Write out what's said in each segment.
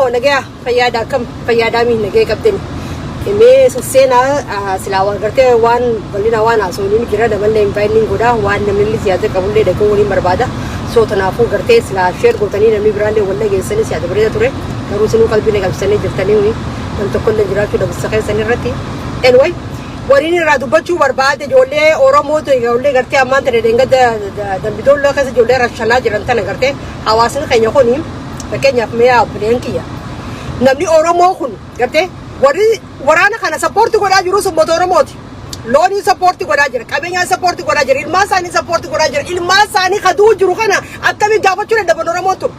Oromoo, nagaya fayyaadha? Akkam, fayyaadhaami? Nagaya qabdani? Mee seenaa silaa waan gartee waan bal'ina waan haasawni jira, namallee invite niin godha, waan namni illee siyaasa qabullee dhaga'uu waliin barbaada. So tanaafuu gartee silaa share gootanii namni biraallee wal dhageessanii siyaasa bareeda ture. Garuu isinuu qalbii na qabsanii jirtanii nam tokkollee jiraachuu dhabsa keessan irratti. Anyway, waliin irraa dubbachuu barbaade, ijoollee Oromootu, ijoollee gartee ammaan tana deengada Dambidolloo keessa ijoollee rashanaa jiran tana, gartee hawaasni keenya kuni, fakkeenyaaf mee obboleen kiyya, namni Oromoo kun gartee warri waraana kana support godhaa jirus uummata Oromooti. Loonii support godhaa jira, qabeenyaan support godhaa jira, ilmaan isaanii support godhaa jira, ilmaan isaanii kaduu jiru kana akkamii gaafachuu dadhaban Oromoon tun?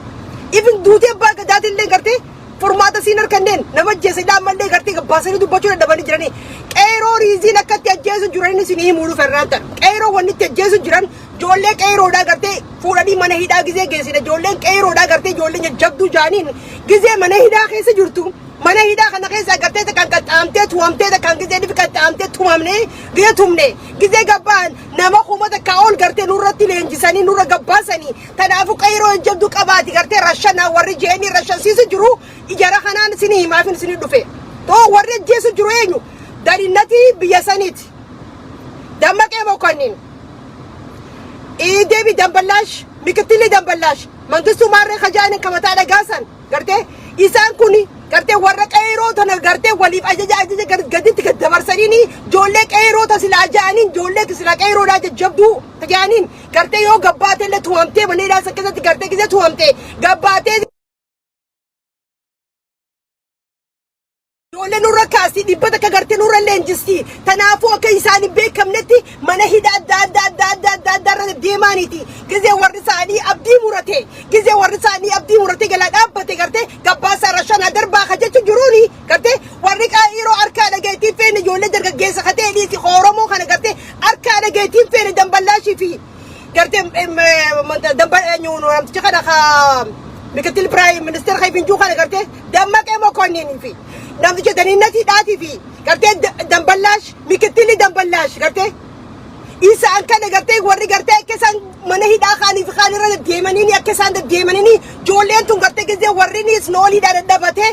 Ifin duutee abbaa gadaatillee gartee furmaata siin harkanneen nama ajjeese ammallee gartee gabbaasanii dubbachuu dadhabanii jiranii. Qeeroo reason akkatti ajjeesu jiran isin himuu dhufe irraan ta'an. Qeeroo wanni itti ajjeesu jiran, ijoollee qeeroodhaa gartee fuudhanii mana hidhaa gizee geessine, ijoolleen qeeroodhaa gartee ijoolleen jajjabduu jaaniin gizee mana hidhaa keessa jirtu. Mana hidhaa kana keessa gartee kan qaxxaamtee tumamtee, kan gizee dhifi qaxxaamtee tumamne, gizee tumne, gizee gabbaan nama 1000 ol gartee nurratti leenjisanii nurra gabbaasanii. Kanaafuu qeeroo jajjabduu qabaati gartee rashanaa warri jeenii rashansiisu jiru ijara kanaan isinii himaafin isinii dhufe. Too warri ajjeesu jiru eenyu? Darinnatii biyya saniiti. Dammaqee Mokonnin. Deebi Damballaash, mikittilli Damballaash, Mangistuu Maarree Kajaaniin kamataa dhagaasan gartee isaan kun gartee warra qeeroo tana gartee waliif ajaja ajaja gaditti gad dabarsaniini, ijoollee qeeroo ta silaa ja'aniin, ijoollee silaa qeeroodhaa jajjabduu tajaaniin gartee yoo gabbaatee illee tumamtee mana hidhaa isa keessatti gartee gisee tumamtee gabbaatee ijoollee nurra kaasii 100 gartee nurra leenjisti. Tanaafuu akka isaan hin beekamnetti mana hidhaa adda adda adda adda adda adda irra deemaaniiti. Gizee warri isaanii abdii murate, gizee warri isaanii abdii murate galaa dhaabbate, gartee gabbaasaa rashanaa darbaa ka jechu jiruuni, gartee warri yeroo harkaa dhageettiin feene, ijoollee dargaggeessa ka ta'e dhiisi, Oromoo kana gartee harkaa dhageettiin feene, Damballaashii fi gartee damba namticha kana ka mikitil prime minister ka finjuu kana, gartee Dammaqee Mokonninii fi namticha daniinnatii dhaatii fi gartee Damballaash, mikittilli Damballaash, gartee isaan kana gartee warri gartee akka isaan mana hidhaa kaanii fi kaan irra deemanii, akka isaan deddeemanii, ijoolleen tun gartee gizee warri niis nooliidhaa dadhabatee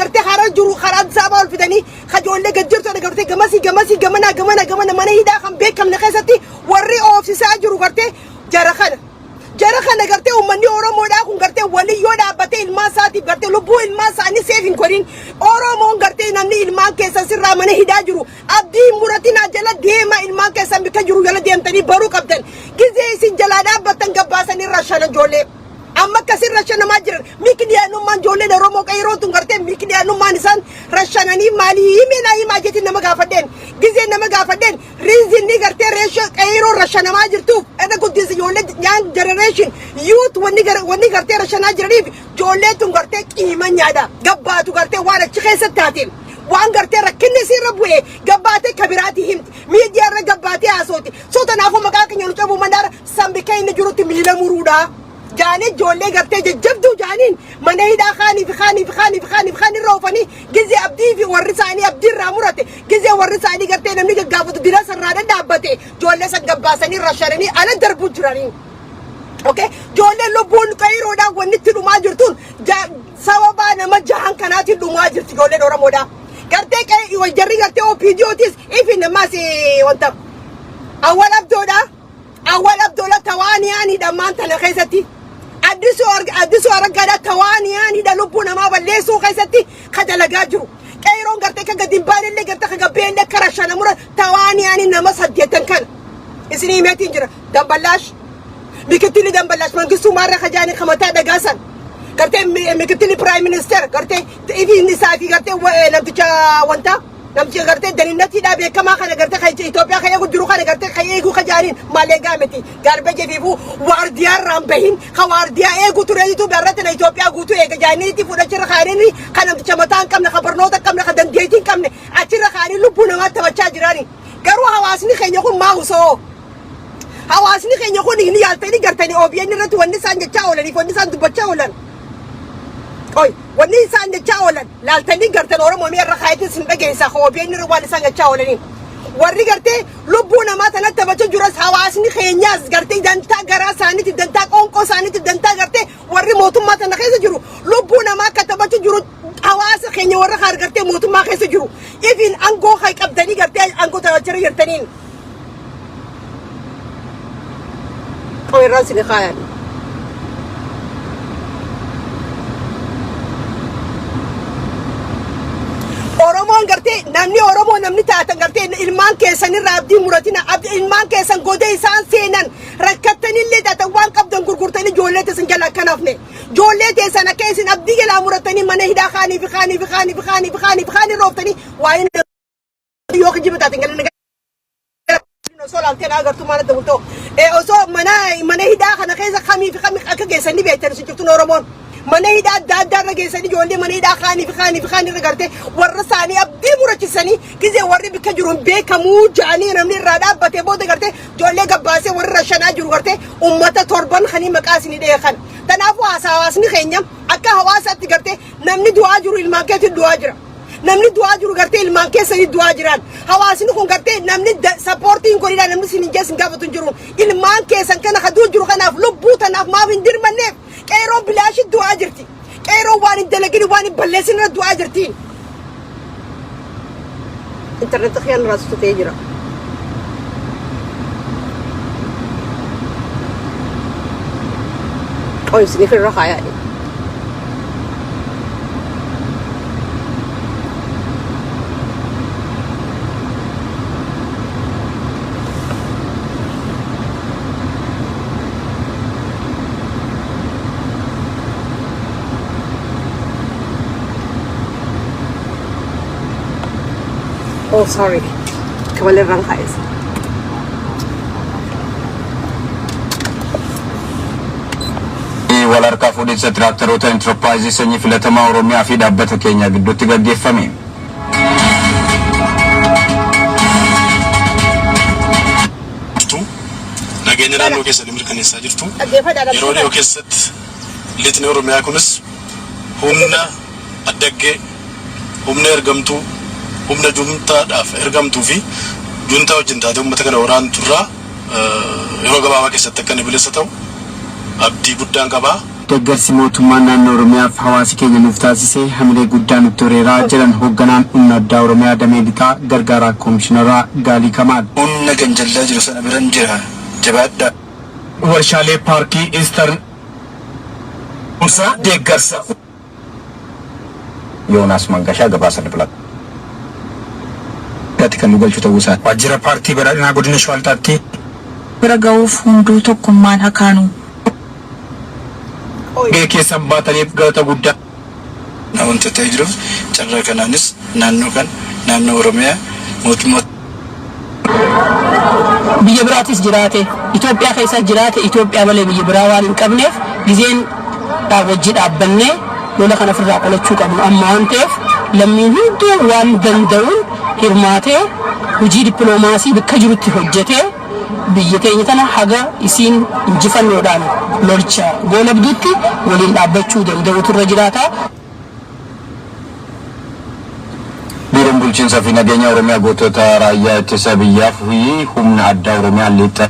gartee hara jiru karaa saabaa ol fidanii ka ijoollee gad jirtu gartee gamasii gamasii gamanaa gamana gamana mana hidhaa kan beekamne keessatti warri oofsisaa jiru gartee jara kana. Jara kana gartee uummanni Oromoodhaa kun gartee waliyyoo dhaabbatee ilmaan isaatiif gartee lubbuu ilmaan isaanii seef hin godhin. Oromoon gartee namni ilmaan keessan sirraa mana hidhaa jiru abdii hin muratinaa, jala deema, ilmaan keessan bikka jiru jala deemtanii baruu qabdan. Gizee isin jalaa dhaabbattan gabbaasanii rashana ijoollee. Amma akkasin rashanamaa jiran mikniyaanummaan ijoolleen Oromoo qeeroo tun gartee mikniyaanummaan isaan rashananii maalii himee himaa jetiin nama gaafadheen, gizee nama gaafadheen, reasonni gartee reeshoo qeeroo rashanamaa jirtuuf irra guddinsa ijoollee young generation youth wanni gartee rashanaa jiraniif, ijoolleen tun gartee qiima nyaadha gabbaatu, gartee waan achi keessatti taateen, waan gartee rakkinni isiirra bu'ee gabbaatee kabiraati himti, miidiyaa irra gabbaatee haasooti. So tanaafuu maqaa keenya nu cabuu mandaara sanbikee inni jirutti miila muruudha. Jaanii ijoollee gartee jajjabduu jaaniin mana hidhaa kaanii fi kaanii fi kaanii fi kaanii fi kaan irra oofanii, gizee abdii fi warri isaanii abdii irraa murate, gizee warri isaanii gartee namni gaggaafatu dira sarraa dhadhaabbate, ijoollee san gabbaasanii rashananii ala darbuu jiranii. Okay? Ijoolleen lubbuun qeeroodhaan wanni itti dhumaa jirtuun sababa nama jahan kanaatiin dhumaa jirti ijoolleen Oromoodhaa. Gartee jarri gartee OPDOtis ifi namaas wanta awwal abdoodhaa. Awwal abdoola tawaaniyaanidha ammaan tana keessatti. Addisuu Araggaadha tawaaniyaanidha lubbuu namaa balleessuu keessatti ka dalagaa jiru. Qeeroon gartee ka gadi hin baanellee gartee ka gabbeellee akka rashanamura tawaaniyaanii nama saddeettan kana. Isinii himeetiin jira. Damballaash. Mikittilli Damballaash, Mangistuu Maarra Kajaanii kamataa dhagaasan. Gartee mikittilli prime minister gartee ifi isaa fi gartee namticha wanta namticha gartee daninnatiidhaa beekamaa kana gartee kan Itoophiyaa kan eegu jiru kana gartee kan eeguu kajaaniin malee gaamiti garbage fiifuu waardiyaa irraan bahin kan waardiyaa eegu tureetu barratti na Itoophiyaa guutuu eega jaaniitti fudhachirra kaaniin kan namticha mataa hin qabne, kan barnoota hin qabne, kan dandeettii hin qabne achirra kaanii lubbuu namaa taphachaa jirani. Garuu hawaasni keenya kun maa usoo? Hawaasni keenya kun ni yaaltanii gartanii OBN irratti wanni isaan jechaa oolaniif wanni isaan dubbachaa oolan. Oi, wanni isaan jechaa oolan laaltanii gartan, Oromoo mi'a irra kaayatiin sin dhageessa OBN irra waan isaan jechaa oolaniin. Warri gartee lubbuu namaa tanatti taphachaa jiras hawaasni keenyaas gartee dantaa garaa isaaniitiif, dantaa qoonqoo isaaniitiif, dantaa gartee warri mootummaa tana keessa jiru lubbuu namaa akka taphachaa jiru hawaasa keenya warra kaan gartee mootummaa keessa jiru. Ifin aangoo kan qabdanii gartee aangoo taphachaa jirtaniin. Qoyirraan isin kaayan. Oromoon gartee namni Oromoo namni taatan gartee ilmaan keessan irraa abdii muratina, abdii ilmaan keessan goda isaan seenan rakkattanillee taatan waan qabdan gurgurtanii ijoollee teessan jala akka hafne, ijoollee teessan akka isin abdii jalaa muratanii mana hidhaa kaanii fi kaanii fi kaanii fi kaanii fi kaanii fi kaanii rooftanii waa'ee yoo kijiba taatan galan osoo laaltee na agartuu maal adda bultoo osoo mana hidhaa kana keessa kamii fi kamii akka geessanii beektan isin jirtuun Oromoon mana hidhaa adda addaa irra geessanii ijoollee mana hidhaa kaanii fi kaanii fi kaanii irra gartee warra isaanii abdii murachisanii gizee warri bikka jiru hin beekamuu ja'anii namni irraa dhaabbatee booda gartee ijoollee gabbaasee warri rashanaa jiru gartee ummata torban kanii maqaa isinii dheekan. Kanaafuu hawaasni keenya akka hawaasaatti gartee namni du'aa jiru ilmaan keetiin du'aa jira. Namni du'aa jiru gartee ilmaan keessanii du'aa jiran. Hawaasni kun gartee namni support hin godhina, namni isin hin jeessin gaafatu hin jiru. Ilmaan keessan kana kaduu jiru kanaaf lubbuu tanaaf maaf hin dirmanneef? Qeeroo bilaashi du'aa jirti. Qeeroo waan hin dalagin, waan hin balleessin irra du'aa jirti. Intarneetii kiyyaan irraa tutee jira. Qoy isiniif irra kaayaa. Oh, sorry. Kabalerraan kaa'es. Wal harkaa fuudhinsa tiraaktaroota intarpiraayizii sanyii filatamaa Oromiyaa fi dhaabbata keenya gidduutti gaggeeffame. Jirtu nageenya naannoo keessanii mirkaneessaa jirtu. Dhaggeeffadhaa. Yeroo dhiyoo keessatti lixni Oromiyaa kunis humna addaggee, humna ergamtuu, humna juntaadhaaf ergamtuu fi juntaa wajjin taatee uummata kana waraanturraa yeroo gabaabaa keessatti akka inni bilisa ta'u abdii guddaan qabaa. Deeggarsi mootummaan naannoo Oromiyaaf hawaasi keenya nuuf taasise hamilee guddaa nutti horeeraa jedhan hoogganaan humna addaa Oromiyaa damee lixaa, gargaaraa koomishineraa Gaalii Kamaal. Humna ganjallaa jiru sana biran jira, jabaadhaa. Warshaalee paarkii Eastern Deeggarsa. Yoonaas Mangashaa gabaasa dabalataa. Kan nu galchu ta'uu isaa. Waajjira Paartii Badhaadhinaa Godina Shawaa Lixaatti. Bira ga'uuf hunduu tokkummaan hakaanu. Gahee keessan baataniif galata guddaa. Wanta ta'ee jiruuf carraa kanaanis naannoo kan naannoo Oromiyaa mootummaa. Biyya biraatis jiraate, Itoophiyaa keessas jiraate, Itoophiyaa malee biyya biraa waan hin qabneef gizeen wajji dhaabbannee lola kana ofirraa qolachuu qabnu amma waan ta'eef lammiin hunduu waan danda'uun hirmaatee hojii dippiloomaasii bakka jirutti hojjetee biyya teenya tana haga isiin injifannoodhaan lolcha goolabdutti waliin dhaabbachuu danda'utu irra jiraata. Biiroon Bulchiinsaa fi Nageenya Oromiyaa gootota raayyaa ittisa biyyaa fi humna addaa Oromiyaa lixa.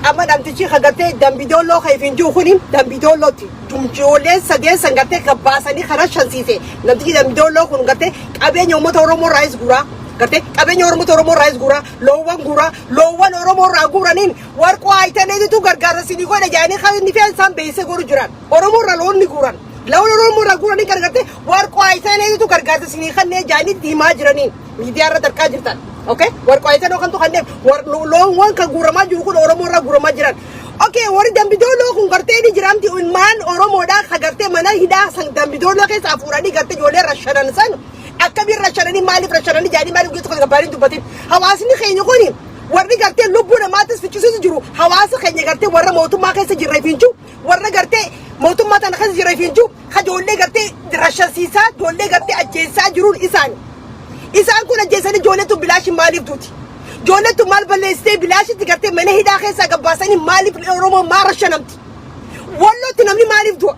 Amma namtichi kan gartee Dambidolloo kan ifin jiru kuni Dambidollootti ijoolleen sadeen san gartee gabbaasanii karaa shansiise. Namtichi Dambidolloo kun gartee qabeenya uummata Oromoo irraayis guuraa, gartee qabeenya uummata Oromoo irraayis guuraa, loowwan guuraa, loowwan Oromoo irraa guuraniin warqoo haayitaneetitu gargaarsa sinii godha jedhanii kan inni fe'an isaan beeksisee godhu jiran. Oromoo irraa loon ni guuran. Loon Oromoo irraa guuranii kan gartee warqoo haayitaneetitu gargaarsa sinii kanneen jedhanii himaa jiraniin miidiyaa irratti argaa jirtan. Okay? Warqoo haayitanoo kantu kanneen loonwwan kan guuramaa jiru kun Oromoo irraa guuramaa jiran. Okay, warri Dambidooloo kun gartee ni jiramti ilmaan Oromoodhaa ka gartee mana hidhaa san Dambidooloo keessaa fuudhanii gartee ijoollee rashanan san akkamiin rashananii, maaliif rashananii jedhanii, maaliif guyyaa tokko gabbaanii dubbatin? Hawaasni keenya kuni warri gartee lubbuu namaatis ficcisiisu jiru hawaasa keenya gartee warra mootummaa keessa jirre fiincu, warra gartee mootummaa tana keessa jirre fiincu, ka ijoollee gartee rashansiisaa, ijoollee gartee ajjeessaa jiruun isaani. Isaan kun ajjeesanii ijoollee tun bilaashin maaliif duuti? Ijoolleen tun maal balleessitee bilaashitti gartee mana hidhaa keessaa gabbaasanii maaliif Oromoo maa rashanamti? Wallootti namni maaliif du'a?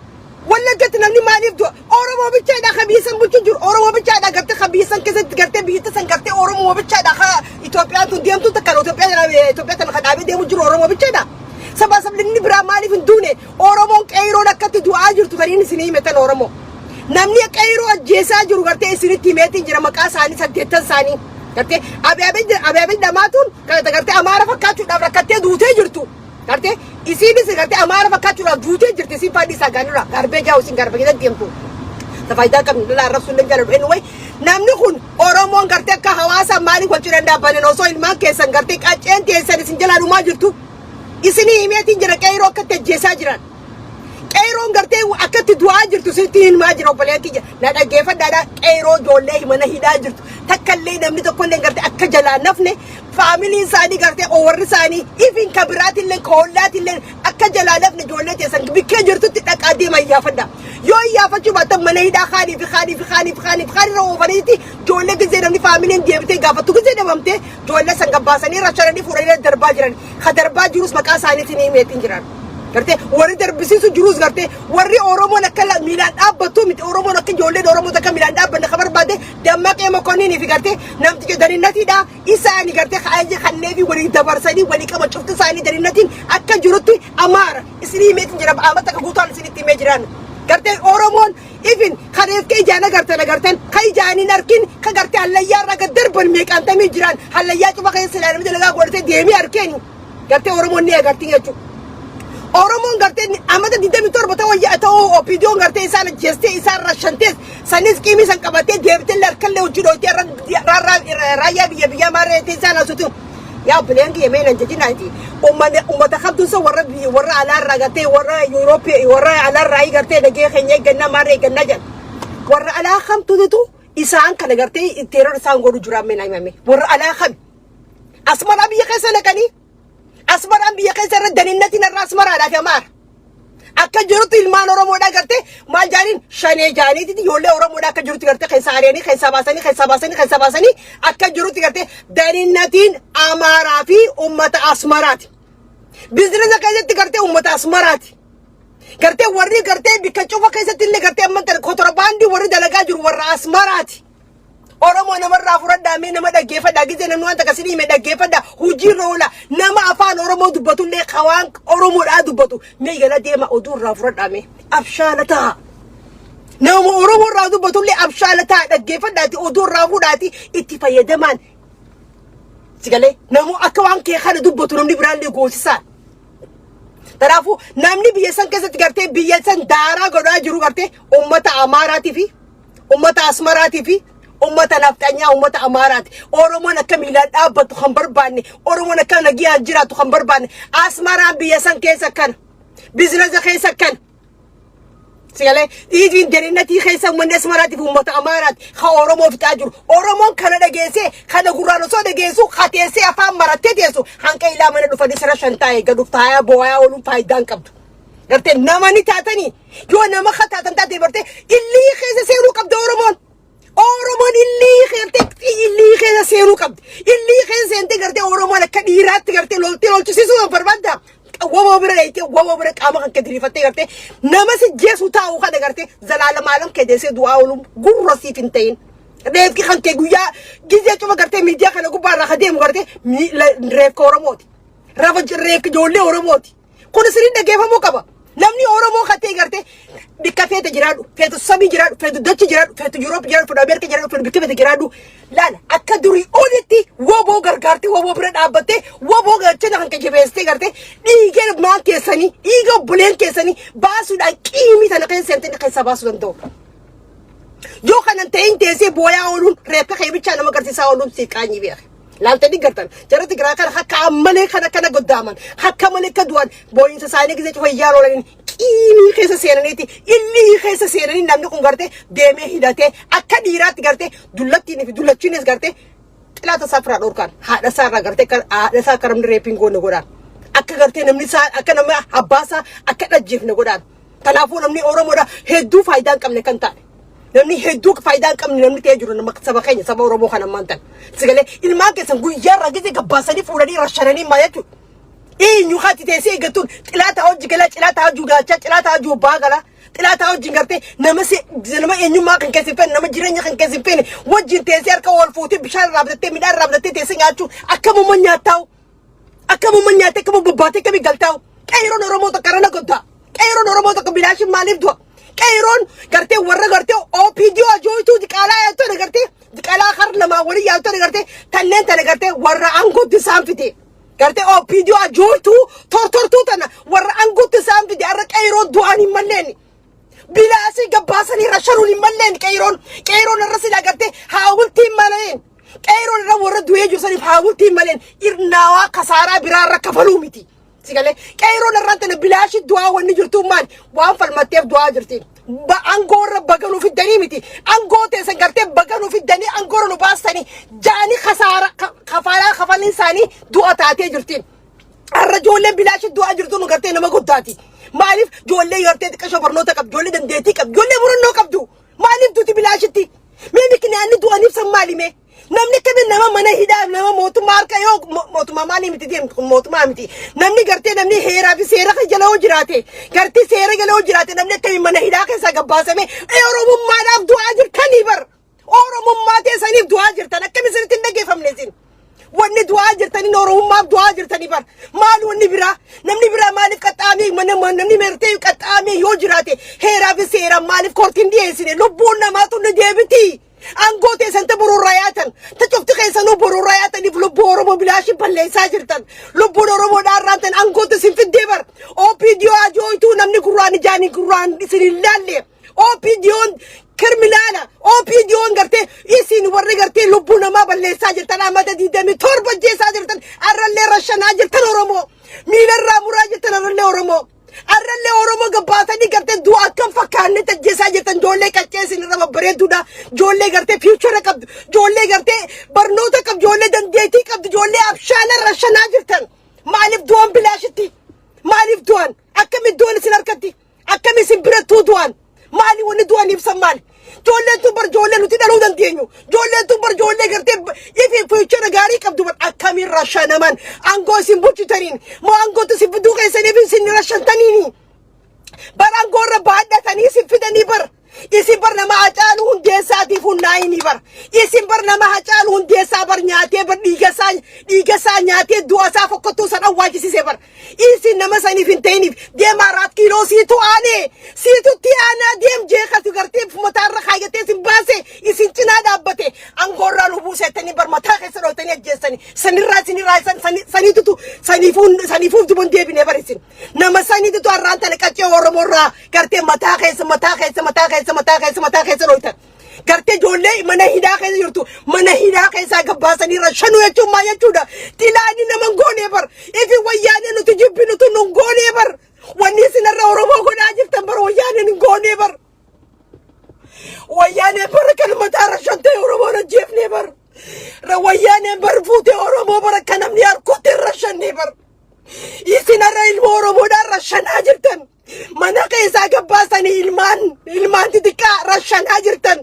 Wallaggatti namni maaliif du'a? Oromoo bichaadha ka biyya san bulchu jiru. Oromoo bichaadha gartee ka biyya san keessatti gartee biyya san gartee Oromoo bichaadha ka Itoophiyaan tun deemtu takka Itoophiyaa tana ka dhaabee deemu jiru Oromoo bichaadha. Sabaa sablinni biraa maaliif hin duune? Oromoon qeeyroon akkatti du'aa jirtu kan inni isin hime tan Oromoo. Namni qeeyroo ajjeesaa jiru gartee isinitti himeetiin jira maqaa isaanii saddeettan isaanii. Gartee Abiy dhamaatuun gartee Amaara fakkaachuudhaaf rakkattee duutee jirtu. Gartee isiinis gartee Amaara fakkaachuudhaaf duutee jirti, isiin faadhi isaa gaanirra garbee jaa'u isin garba keessatti deemtu. Faayidaa qabnu lolaa arrabsuu hin jaalladhu. Anyway, namni kun Oromoon gartee akka hawaasa maaliif wal cinaa dhaabbanan osoo ilmaan keessan gartee qacceen teessan isin jalaa dhumaa jirtu. Isinii himeetiin jira qeyroo akkatti ajjeesaa jiran. Qeeyroon gartee akkatti du'aa jirtu sitti himaa jira, obboleettii kiyya. Na dhaggeeffadhaadha, qeyroo ijoollee mana hidhaa jirtu. Takkallee namni tokkollee gartee akka jalaa nafne, faamiliin isaanii gartee warri isaanii ifin ka biraatillee ka hollaatillee akka jalaa nafne, ijoollee teessan bikkee jirtutti dhaqaa deema iyyaafadha. Yoo iyyaafachuu baattan mana hidhaa kaanii fi kaanii fi kaanii fi kaanii fi kaanii irra oofaniiti ijoollee gizee namni faamiliin deebitee gaafattu gizee dhabamtee ijoollee san gabbaasanii rashananii fuudhanii darbaa jiran. Ka darbaa jirus maqaa isaaniitiin himeetiin jiran. Gartee warri darbisiisu jirus gartee warri Oromoon akka miilaan dhaabbattu miti. Oromoon akka ijoolleen Oromoo akka miilaan dhaabbanne ka barbaade Dammaqee Mokonninii fi gartee namticha daninnatiidha. Isaani gartee ka'anii kannee fi walii dabarsanii walii qaba, cufti isaanii daninnatiin akka jirutti Amaara isinii himeetiin jira, amata akka guutaan isinitti himee jiran. Gartee Oromoon ifin kareefkee ijaan agartan agartan ka ijaan hin arkin ka gartee hallayyaa irraa gad darban meeqaantamii jiran, hallayyaa cufa keessa ilaalamee dalagaa godhatee deemee arkeeni. Gartee Oromoon ni agartiin jechuudha. Oromoon gartee amata 27 ta'uu ta'uu OPDOn gartee isaan ajjeestee isaan rashantees sanis qiimii san qabattee deebitee harkallee hojii dhooytee raayyaa biyya biyyaa maarree isaan asutu. Yaa obboleen kiyya, mee nan jajinaati. Ummata qabduun san warra biyya warra alaarraa gartee warra Yuurooppii warra alaarraa gartee nagee keenya eeggannaa maarree eeggannaa jedhan. Warra alaa kamtuutu isaan kana gartee terror isaan godhu jiraan mee naa himame. Warra alaa kami? Asmaraa biyya keessa naqanii, Asmaraan biyya keessa irra daninnatiin irra Asmaraadhaa fi Amaara. Akka jirutti ilmaan Oromoodhaa gartee maal jaaniin shanee jaaniiti ijoollee Oromoodhaa akka jirutti gartee keessaa ari'anii keessaa baasanii keessaa baasanii keessaa baasanii akka jirutti gartee daninnatiin Amaaraa fi uummata Asmaraati. Biizinasa keessatti gartee uummata Asmaraati. Gartee warri gartee bikka cufa keessatti illee gartee amma kotorbaandii warri dalagaa jiru warra Asmaraati. Oromoo, namarraa fudhadhaa mee, nama dhaggeeffadhaa. Gizee namni waan takka isinii hime dhaggeeffadhaa, hojiirra oola. Nama afaan Oromoo dubbatullee ka waan Oromoodhaa dubbatu mee gala deema oduu irraa fudhadhaa, mee abshaala ta'a. Nama Oromoo irraa dubbatullee abshaala ta'a, dhaggeeffadhaati oduu irraa fuudhaati itti fayyadamaan. Sigalee namu akka waan kee kana dubbatu namni biraallee goosisaa. Kanaafuu namni biyya san keessatti gartee biyya san daaraa godhaa jiru gartee uummata Amaaraatii fi ummata Asmaraatii fi ummata nafxanyaa ummata Amaaraati. Oromoon akka miilaan dhaabbattu kan barbaanne, Oromoon akka nagiyaan jiraattu kan barbaanne, Asmaraan biyya san keessa akkana. Biizinasa keessa akkana. Sigalee dhiibiin daninnatii keessa uummanni Asmaraatiif uummata Amaaraati ka Oromoo fixaa jiru. Oromoon kana dhageessee, kana gurraan osoo dhageessu kateessee afaan marattee teessu hanqa ilaa mana dhufanii sira shan taa'ee gad uftaa'aa boo'aa ooluun faayidaa hin qabdu. Gartee nama ni taatanii yoo nama taatan taate bartee illii keessa seenuu qabda Oromoon. Oromoon illii gartee illii keessa seenuu qabdi. Illii keessa seentee gartee Oromoon akka dhiiraatti gartee loltee lolchisiisuu barbaadda. Waboo bira dheeyitee waboo bira qaama kan diriirfattee gartee nama si jeesu taa'u kana gartee zalaalamaalam kee deessee du'aa ooluun gurra siif hin ta'in. Reefki kan kee guyyaa gizee cufa gartee miidiyaa kana gubbaa irraa ka deemu gartee reefka Oromooti. Rafa reefki ijoollee Oromooti. Kun isiniin dhaggeeffamuu qaba. Namni Oromoo kan ta'e gartee bikka feete jiraadhu, feetu samii jiraadhu, feetu dachi jiraadhu, feetu Yuuroop jiraadhu, feetu Ameerika jiraadhu, feetu bikka feete jiraadhu. Laala akka durii olitti woboo gargaartee woboo bira dhaabbattee woboo galchina kan jabeessitee gartee dhiiga ilmaan keessanii, dhiiga obboleen keessanii baasuudhaan qiimii tana keessa seentee keessaa baasuu danda'u. Yoo kanan ta'in teessee booyaa ooluun reeffa kee bichaa nama agarsiisaa ooluun si qaanyii beeka. Laaltanii gartan jara Tigiraa kana akka ammalee kana kana goddaaman akka malee akka du'an boo'insa isaanii gisee cufa iyyaa oolaniin qiimii keessa seenaniiti illii keessa seenanii namni kun gartee deemee hidhatee akka dhiiraatti gartee dullattiin fi dullachiinis gartee xilaata isaa firaa dhorkaan haadha isaa irraa gartee haadha isaa akka namni reepiin goone godhaan akka gartee namni isaa akka namni abbaa isaa akka dhajjeefne godhaan. Kanaafuu namni Oromoodha hedduu faayidaa hin qabne kan taane. Namni hedduu faayidaa hin qabne namni ta'ee jiru nama saba keenya saba Oromoo kan ammaan tan. Sigalee ilmaan keessan guyyaa irraa gisee gabbaasanii fuudhanii rashananii maal jechuudha. Eenyu haati teessee eeggattuun xilaata hojii galaa, xilaata hojii gaachaa, xilaata hojii baa galaa. Xilaataa wajjin gartee nama nama eenyummaa kan keessa hin feene, nama jireenya kan keessa hin feene wajjin teessee harka wal fuutee, bishaan irraa bitattee, midhaan irraa bitattee teessee nyaachuu akkamuma nyaattaa'u? Akkamuma nyaattee, akkamuma bobbaatee, akkamii galtaa'u? Qeeroon Oromoo tokko irra goddaa. Qeeroon Oromoo tokko bilaashin maaliif du'a? Qeeroon gartee warra gartee OPDO ajooytuu diqaalaa yaattu gartee diqaalaa har lamaa walii yaattu gartee tanneen tana gartee warra aangootti isaan fide. Gartee OPDO ajooytuu tortortuu tana warra aangootti isaan fide, har'a qeeroo du'aan hin malleen. Bilaasii gabbaasanii rashanuun hin malleen qeeroon. Qeeroon irra silaa gartee haawultiin maleen. Qeeroon irra warra du'ee jiru saniif haawultiin maleen irnaawaa kasaaraa biraa irra kafaluu miti. Sigalee qeeroon irraan tana bilaashii du'aa wanni jirtu maali? Waan falmatteef du'aa jirti. Aangoo irra baganuu fiddanii miti. Aangoo teessan gartee baganuu fiddanii aangoo irra nu baastanii jaanii kasaara kafalaa kafaliin isaanii du'a taatee jirti. Har'a ijoolleen bilaashii du'aa jirtu nu gartee nama guddaati. Maaliif ijoollee gartee xiqqashoo barnoota qabdu, ijoollee dandeettii qabdu, ijoollee murannoo qabdu? Maaliif duti bilaashitti? Mee mikinaanni du'aniif san maali mee? Namni kamiin nama mana hidhaa, nama mootummaa harka yoo mootummaa maalii miti deemtu kun mootummaa miti. Namni gartee namni heeraa fi seera kan jala yoo jiraate, gartee seera jala yoo jiraate, namni akkamiin mana hidhaa keessaa gabbaasame? Oromummaadhaaf du'aa jirtanii bar. Oromummaa teessaniif du'aa jirtan, akkami isinitti hin dhageeffamne isin? Wanni du'aa jirtanii Oromummaaf du'aa jirtanii bar. Maal wanni biraa? Namni biraa maaliif qaxxaamee mana namni mertee qaxxaamee yoo jiraate heeraa fi seera maaliif koortiin dhiyeessine? Lubbuun namaatu ni deebiti. Aangoo teessan ta borurraa yaatan, ta cufti keessanuu borurraa yaataniif lubbuu Oromoo bilaashii balleessaa jirtan. Lubbuun Oromoo dhaarraan tan aangootti isin fiddee bar. OPDO ajooytuu namni gurraan ijaanii gurraan isin hin laalle. OPDOn criminal. OPDOn gartee isin warri gartee lubbuu namaa balleessaa jirtan, amata 27 jeessaa jirtan, arrallee rashanaa jirtan Oromoo. Miilarraa muraa jirtan arrallee Oromoo. Arrallee Oromoo gabbaatanii gartee du'a akkam fakkaanne tajjeessaa jirtan, ijoollee qaccee isin irra babbareedduudha. Ijoollee gartee future qabdu, ijoollee gartee barnoota qabdu, ijoollee dandeettii qabdu, ijoollee abshaala rashanaa jirtan. Maaliif du'an bilaashitti? Maaliif du'an? Akkamitti du'an isin harkatti? Akkami isin birattuu du'an? Maali wanni du'an ibsan maali? Ijoolleen tun bar ijoollee nuti dhaluu dandeenyu. Ijoolleen tun bar ijoollee gartee ifi future gaarii qabdu bar, akkamiin rashanaman? Aangoo isin bulchitaniin moo aangootti isin fiduu keessaniif isin rashantaniini? Bar aangoo irra baadhatanii isin fidanii bar. Isin bar nama Hacaaluu Hundeessaatiif hunnaayinii bar. Isin bar nama Hacaaluu Hundeessaa bar nyaatee bar, dhiiga isaa nyaatee du'a isaa fokkottuu san awwaalchisise bar. Isin nama saniif hin ta'iniif deemaa raat kiiloo siitu aanee siitutti aanaa deem jeeqatu gartee mataarra kaayyatee isin baase, isin cinaa dhaabbate, aangoorraa nu buusettanii bar mataa keessa dhootanii ajjeessanii sanirraa isinirraa saniitutu saniifuu saniifuuf duban deebinee bar. Isin nama saniitutu har'aan tana qaccee Oromoorraa gartee mataa keessa mataa keessa mataa keessa mataa keessa mataa keessa dhooytan. Gartee ijoollee mana hidhaa keessa jirtu mana hidhaa keessaa gabbaasanii rashanuu jechuun maal jechuudha? Xilaani nama hin goonee bar. Ifi wayyaanee nuti jibbinutu nu hin goonee bar. Wanni isin irra Oromoo godhaa jirtan bar wayyaaneen hin goonee bar. Wayyaaneen bara kan mataa rashantee Oromoon ajjeefnee bar. Wayyaaneen bar fuutee Oromoo bara kan namni harkutti rashannee bar. Isin har'a ilma Oromoodhaan rashanaa jirtan. Mana keessaa gabbaasanii ilmaan xixiqqaa rashanaa jirtan.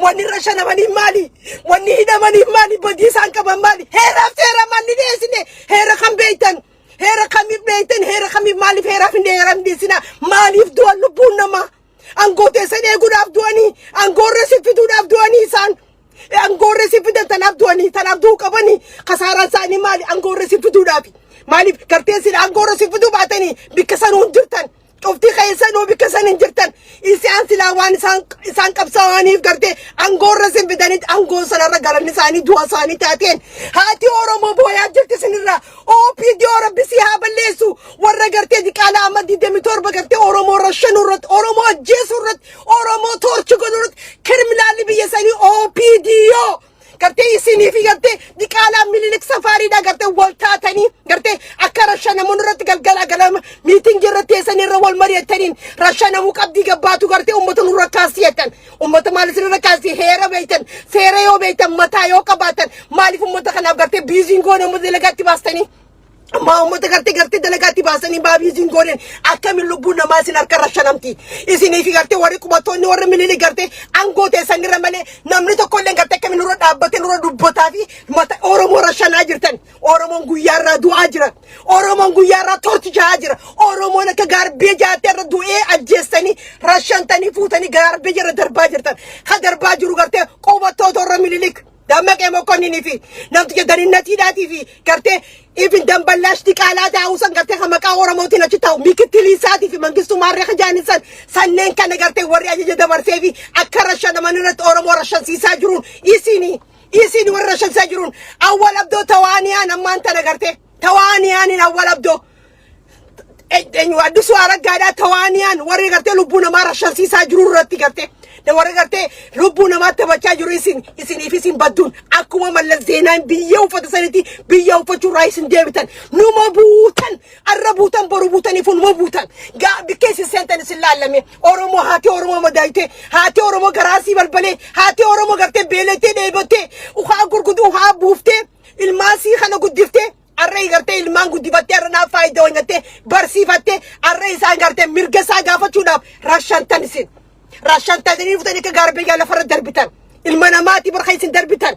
Wanni rashanamanii maali? Wanni hidhamanii maali? Badii isaan qaban maali? Heeraaf seera manni dhiyeessine, heera kan beektan. Heera kamiif beektan? Heera kamiif, maaliif heeraaf hin heera hin dhiyeessina? Maaliif du'an lubbuun namaa? Aangoo teessan eeguudhaaf du'anii, aangoorra si fiduudhaaf du'anii isaan. Aangoorra si fidan tanaaf du'anii, tanaaf du'uu qabanii, kasaaraan isaanii maali? Aangoorra si fiduudhaafi. Maaliif gartee sin aangoorra si fiduu baatanii bikka sanuu hin jirtan. Cuftii keessanuu bikka san hin jirtan. Isaan silaa waan isaan qabsaa'aniif gartee aangoorra sin fidanii, aangoo sanarra galanni isaanii du'a isaanii taateen haati Oromoo booyaa jirti isinirraa. OPDO rabbi si haa balleessu. Warra gartee diqaalaa amma 27 gartee Oromoo rashanuu irratti, Oromoo ajjeesuu irratti, Oromoo torture godhuu irratti criminalli biyya sanii OPDO. Gartee isinii fi gartee diqaalaa Mililik safaariidha gartee wal taatanii gartee akka rashanamuun irratti galgala galama meetingii irratti teessanii irra wal mari'attaniin rashanamuu qabdii gabbaatu gartee uummata nurra kaasii jettan. Uummata maal isin irra kaasii? Heera beektan, seera yoo beektan, mataa yoo qabaatan, maaliif uummata kanaaf gartee biiziin goone uummata dalagaatti baastanii? Maa uummata gartee dalagaatti baasanii baabiiziin godhan akkamiin lubbuun namaa isin harka irra shanamti. Isinii fi gartee warri qubattoonni warri miliilii gartee aangoo teessan irra malee namni tokko illee gartee akkamiin nurra dhaabbatee nurra dubbataa fi mata Oromoo irra shanaa jirtan. Oromoon guyyaa irraa du'aa jira. Oromoon guyyaa irraa tortichaa'aa jira. Oromoon akka gaarbee jaattee irra du'ee ajjeessanii rashantanii fuutanii gaarbee jala darbaa jirtan. Ha darbaa jiru gartee qubattoota warra mililik. Dammaqee Mokonninii fi namticha daninnatiidhaatii fi gartee ifin damballaash diqaalaa taa'uu san gartee kan maqaa Oromootiin achi taa'u mikittilii isaatii fi mangistuu maarree kan san sanneen kana gartee warri ajaja dabarsee fi akka rashanaman irratti Oromoo rashansiisaa jiruun isin warra rashansiisaa jiruun awwal abdoo tawaaniyaan ammaan tana gartee tawaaniyaaniin awwal abdoo eenyu Addisuu Araggaadhaa tawaaniyaan warri gartee lubbuu namaa rashansiisaa jiru irratti gartee warri gartee lubbuu namaa taphachaa jiru isin isiniif isin badduun akkuma Mallas Zeenaan biyya uffata sanitti biyya uffachuu irraa isin deebitan numa buutan arra buutan boru buutaniif numa buutan bikka isin seentan isin laallame Oromoo haati Oromoo madaayite haati Oromoo garaasii balbalee haati Oromoo gartee beelatee dheebottee uhaa gurguddoo uhaa buuftee ilmaasii kana guddiftee arra gartee ilmaan guddifattee arra naaf faayidaa hojjattee barsiifattee arra isaan gartee mirga isaa gaafachuudhaaf rashantan isin rashantanii fuutanii akka gaarbee lafarra darbitan ilma namaati barka isin darbitan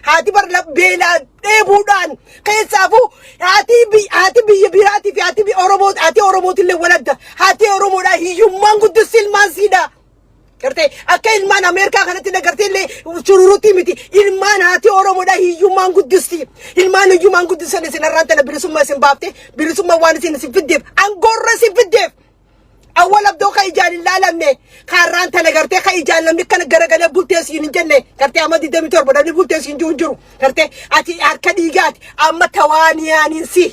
haati bar beelaa dheebuudhaan keessaafuu haati biyya biraatii fi haati Oromoo haati Oromootillee waladda haati Oromoodhaa hiyyummaan guddissi ilmaan siidha. Gartee akka ilmaan Ameerikaa kanatti gartee illee shururutti miti ilmaan haati Oromoodhaa hiyyummaan guddisti ilmaan hiyyummaan guddisan isin har'aan tana bilisummaa isin baafte bilisummaa waan isin isin fiddeef angoorra isin fiddeef. Awwal abdoo ka ijaan hin laalamne kaarraan tana gartee ka ijaan namni kana garagalee bultee siin hin jenne gartee amma 27 namni bultee siin jiru hin jiru gartee ati harka dhiigaati amma tawaaniyaaniin si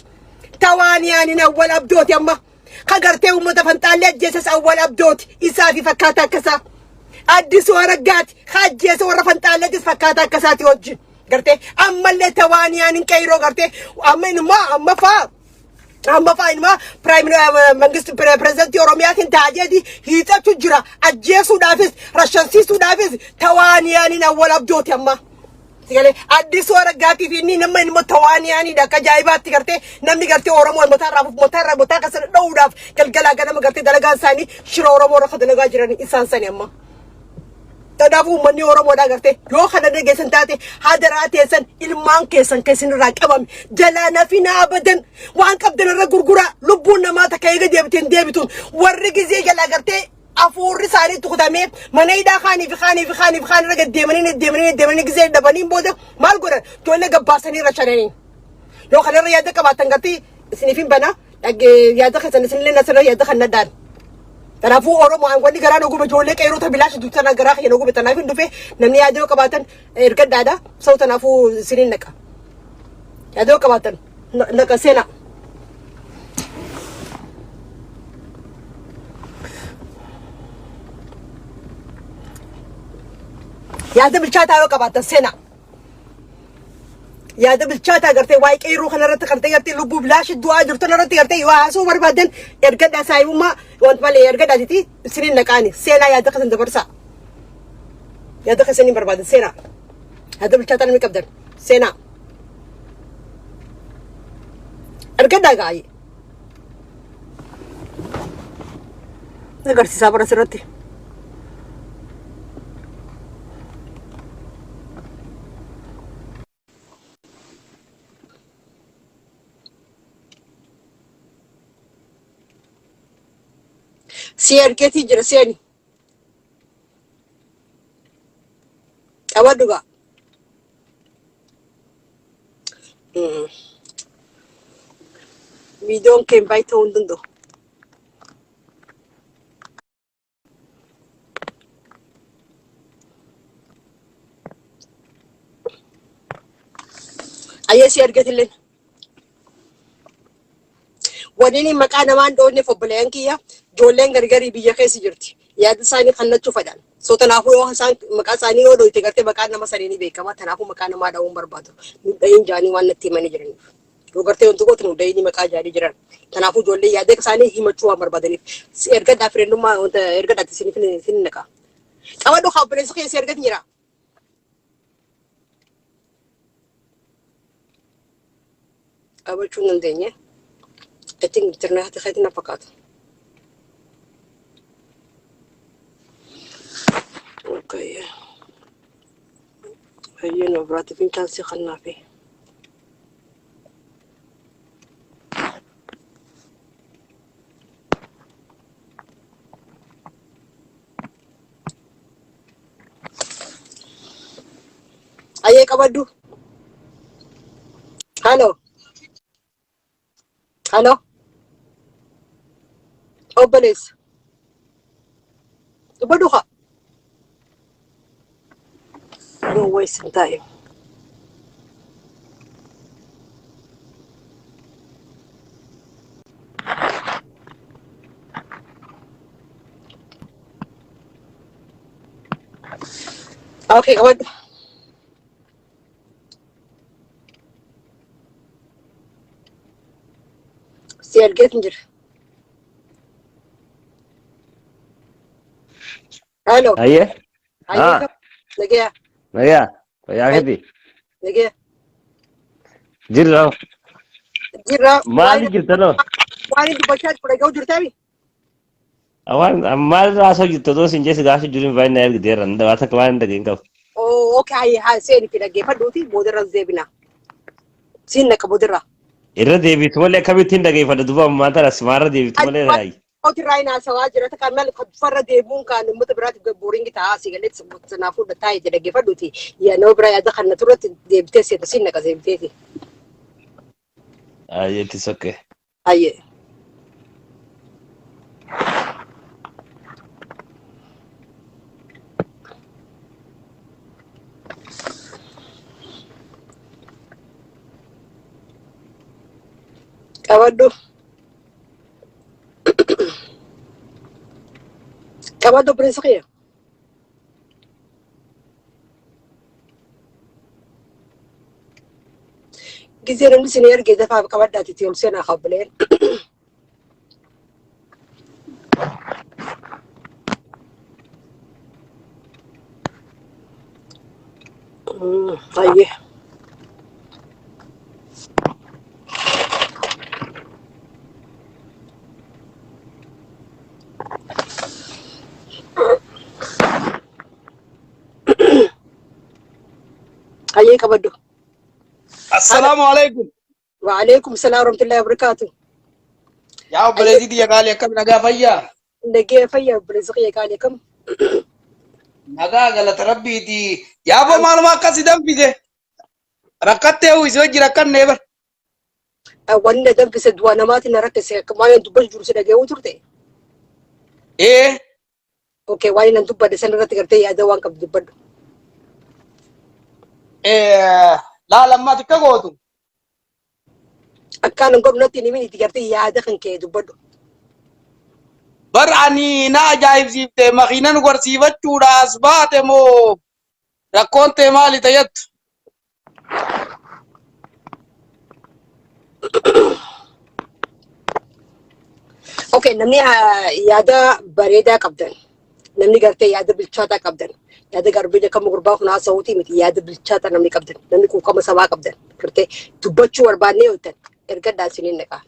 tawaaniyaaniin awwal abdooti amma ka gartee uummata fanxaallee ajjeesas awwal abdooti isaa fi fakkaata akkasaa Addisuu Araggaati ka ajjeese warra fanxaalleetis fakkaata akkasaati wajjin gartee ammallee tawaaniyaaniin qeyroo gartee amma inumaa amma faa amma faa inumaa prime mangistu pirezidantii Oromiyaatiin taajeeti hiixachuu jira ajjeesuudhaafis rashansiisuudhaafis tawaaniyaaniin awwal abdooti amma. Sigalee Addisuu Araggaatii fi inni nama ilmoo tawaaniyaaniidha akka ajaa'ibaatti gartee namni gartee Oromoo mataa irraa mataa irraa mataa akkasana dha'uudhaaf galgalaa ganama gartee dalagaan isaanii shira Oromoo irra dalagaa jiran isaan sani amma. Kanaafuu uummanni Oromoodhaa gartee yoo kana dhageessan taate hadaraa teessan ilmaan keessan kan isinirraa qabame jalaa nafinaa abadan waan qabdan irra gurguraa lubbuun namaa takka eega deebitee hin deebituun warri gizee jalaa gartee afuurri isaanii tukutamee mana hidhaa kaanii fi kaanii fi kaanii fi kaan irra gaddeemanii deddeemanii deddeemanii gizee dhabaniin booda maal godhan ijoollee gabbaasanii irra shananii yoo kanarra yaada qabaatan gartee isiniif hin bana yaada keessan isinillee nasirra yaada kan nadhaan. Kanaafuu Oromoo wanni garaa nu gube ijoollee qeerrota bilaash duttana garaa kiyya nu gube tanaaf hin dhufe namni yaada yoo qabaatan ergadhaadha. Sau tanaafuu isiniin naqa. Yaada yoo qabaatan naqa seenaa. Yaada bilchaataa yoo qabaatan seenaa. Yaada bilchaataa gartee waa'ee qeerroo kanarratti gartee gartee lubbuu bilaashi du'aa jirtu kanarratti gartee yoo haasoo barbaadan ergadhaa saayibummaa wanta malee ergadhaatiti isiniin naqaani seenaa yaada keessan dabarsaa. Yaada keessan hin barbaadan seenaa. Yaada bilchaataa namni qabdan seenaa. Ergadhaa gaa'ee. Agarsiisaa bara asirratti. Si ergeetii jira seeni. Qabadhu gaa. Viidiyoon kee baay'ee ta'uu hin danda'u. Ayyee si ergeetillee. Wanni maqaa namaan dhoofneef obboleeyyan kiyya ijoolleen gargarii biyya keessa jirti. Yaada isaanii kannachuu fedhan. So kanaafuu yoo isaan maqaa isaanii yoo dhoyte gartee maqaan nama sanii ni beekama. Kanaafuu maqaa namaa dha'uun barbaadu. Nu dhahin jaanii waan natti himanii jiraniif. Yoo gartee wanti gootu nu dhahini maqaa jaanii jiran. Kanaafuu ijoollee yaada isaanii himachuu waan barbaadaniif. Ergadhaa fireenyummaa wanta ergadhaatti isiniif isin naqa. Qabadhu haa obboleessa kiyya si ergati jira. Qabachuu hin dandeenye. I think internet keetti na fakkaata. Okay. Hayyee nama biraatiif hin chaansii kennaafi. Hayyee qabadhu. Hello. Hello. Obboleessa. Dubbadhu haa. Don't waste time. Okay, qabadhu. Si argeetin jira. Hello. Hayyee. Hayyee Haa. qab. Nagaya. Nagaya. Fayyaa keeti. Nagaya. Jirra. Jirra. Maali jirta noo? Waan dubbachaa jiru dhaga'uu jirtaami? Waan maal haasoo jirtu otoo sin jeesi gaafii jiru hin baay'inaa ergiteerra. Waa takka waan hin dhageen qabu. Oh, okay. Hayyee haa seeni fi dhaggeeffadhuuti boodarra deebina. Siin naqa boodarra. Irra deebitu malee akkamittiin dhageeffadha duuba ammaa tana simaarra deebitu malee raayi. Otirraa hin haasawaa jira. Takka maal farra deemuun kan uummata biraatiif booriingi ta'aa si galee sanaafuu taa'ee jedha dhaggeeffadhuuti. Yaa nama biraa yaada kan na turratti deebitee seeta siin naqa deebiteeti. Hayyee itti sokkee. Hayyee. Qabadhu. Qabadhu obboleessa kiyya. Gizee namni isin ergee dafaaf qabadhaati itti ol seenaa qabbileen. Hayyee. Hayyee qabadhu. Assalaamu alaikum. Waalaikum salaam warahmatullahi wabarakatuh. Yaa obboleettii tiyya qaalii akkam nagaa fayyaa? Nagee fayyaa obboleessa kiyya qaalii akkam? Nagaa galata rabbiiti. Yaaboo maaluma akkasii danfise? Rakkattee uwwisi wajji rakkannee bar. Wanni na danfise du'a namaatiin na rakkise akka waan dubbachuu jiru si dhaga'uu turte. Ee. Okay, waan nan dubbadhe san irratti gartee yaada waan qabdu dubbadhu. Laala ammaa xiqqa gootu. Akkaan hin godhu natti hin himin itti gartee yaada kan kee dubbadhu. Bar ani na ajaa'ibsiifte makiina nu gorsiifachuudha as baate moo rakkoon tee maali tayyattu? Okay, namni yaada bareedaa qabdan, namni gartee yaada bilchaataa qabdan, yaada garbee akkama gurbaa kun haasa'uutii miti yaada bilchaataa namni qabdan, namni quuqama sabaa qabdan, gartee dubbachuu barbaannee yoo ta'an ergadhaa isiniin naqaa.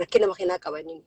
Rakkina makiinaa qabanii.